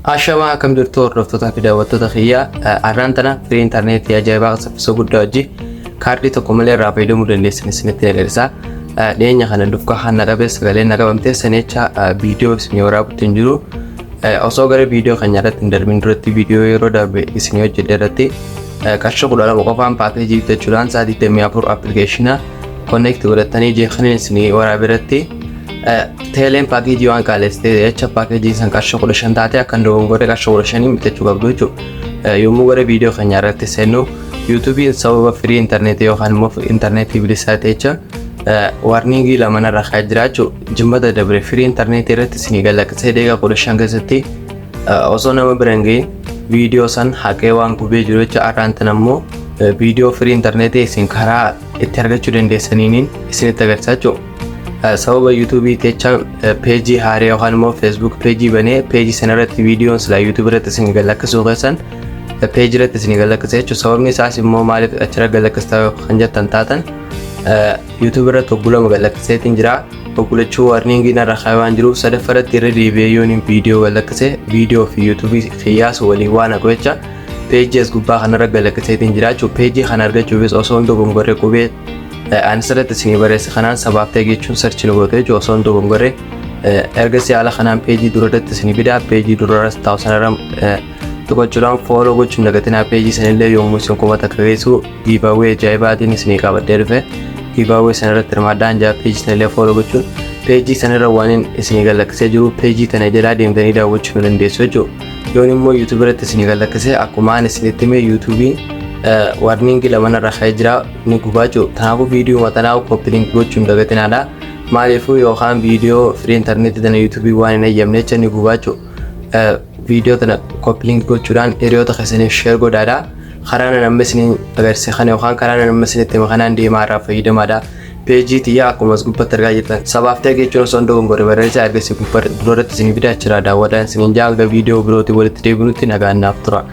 Ashamaa, akkam jirtu hordoftootaa fi daawwattoota kiyyaa? Har'aan tana firii intarneetii ajaa'ibaa saffisa guddaa hojii kaardii tokko malee irraa fayyadamuu dandeessan isinitti agarsiisa. Dhiyeenya kana dufka hanna qabee sagalee na qabamtee sanecha viidiyoo isinii waraabutti hin jiru. Osoo gara viidiyoo keenya irratti hin darbin duratti, viidiyoo yeroo darbe isinii hojjedhe irratti qarshii 12 qofaan paakeejii bitachuudhaan sa'aatii 24 appilikeeshina connect godhatanii jeeqaniin isinii waraabe irratti, teeleen paakeejii waan qaalessitee jecha paakeejiin san qarshii 15 taate akka hin dogongorre qarshii 15 bitachuu qabdu jechuudha. Yommuu gara viidiyoo keenya irratti seennu, YouTubeiin sababa firii intarneetii yookaan immoo intarneetii bilisaa ta'e jecha warningii lama narra kaa'ee jira jechuudha. Jimmata dabre firii intarneetii irratti isinii galaqqisee deeqa 15 keessatti osoo nama bira hin gahin viidiyoo san haqee waan gubee jiru jecha, har'aan tan ammoo viidiyoo firii intarneetii isin karaa itti argachuu dandeessaniin isinitti agarsiisa jechuudha. Sababa YouTubeii jecha peejii haaraa yookaan immoo Facebook peejii banee, peejii sana irratti viidiyoon silaa YouTubeii irratti isin galakkisuu keessan peejii irratti isin galakkisa jechuudha. Sababni isaas immoo maaliif achirra galakkista kan jettan taatan, YouTubeii irratti hoggulama galakkiseetiin jira. Hoggulachuu warningii narra kaa'ee waan jiruuf, sadaffaa irratti irra deebi'ee yoon viidiyoo galakkise viidiyoo fi YouTubeii kiyyaas waliin waan haqu jecha peejii as gubbaa kanarra galakkiseetiin jira jechuudha. Peejii kana argachuufis osoo hin dogongorre qubee ani sirriitti isinii barreesse kanaan sabaaf ta'e jechuun search nu gootu jechuudha osoo hin dogongorre. Ergasii haala kanaan peejii dura irratti isinii fida. Peejii dura irratti taa'u sanarra tuqachuudhaan follow gochuun dagatinaa. Peejii sanillee yommuu isin 1000 geessu giveaway ajaa'ibaatiin isinii qabadhee dhufe. Giveaway sanarratti hirmaadhaan jaa. Peejii sanillee follow gochuun peejii sanarra waan isinii galakkisee jiru peejii tana jalaa deemtanii daawwachuu ni dandeessu jechuudha. Yoon immoo YouTubeii irratti isinii galakkisee, akkuma ani isinitti hime YouTubeiin warningii lama narra ka'ee jira, ni gubaa jiru. Kanaafuu viidiyoo matanaa copy link gochuun dagatinaadha. Maaliifuu yookaan viidiyoo firii intarneetii tana YouTubeii waan hin eeyyamne jecha ni gubaa jiru. Viidiyoo tana copy link gochuudhaan hiriyoota keessaniif share godhaadha. Karaa nan amma isin agarsiise kana yookaan karaa nan amma isinitti hime kanaan deemaa irraa fayyadamaadha. Peejii tiyyaa akkuma as gubbatti argaa jirtan sabaaf ta'e jechuun osoo hin dogongorre barreessaa, ergasii gubbaa duratti isinii fidaa jira, daawwadhaan isiniin jaa. Hanga viidiyoo birootii walitti deebinutti nagaan naaf tura.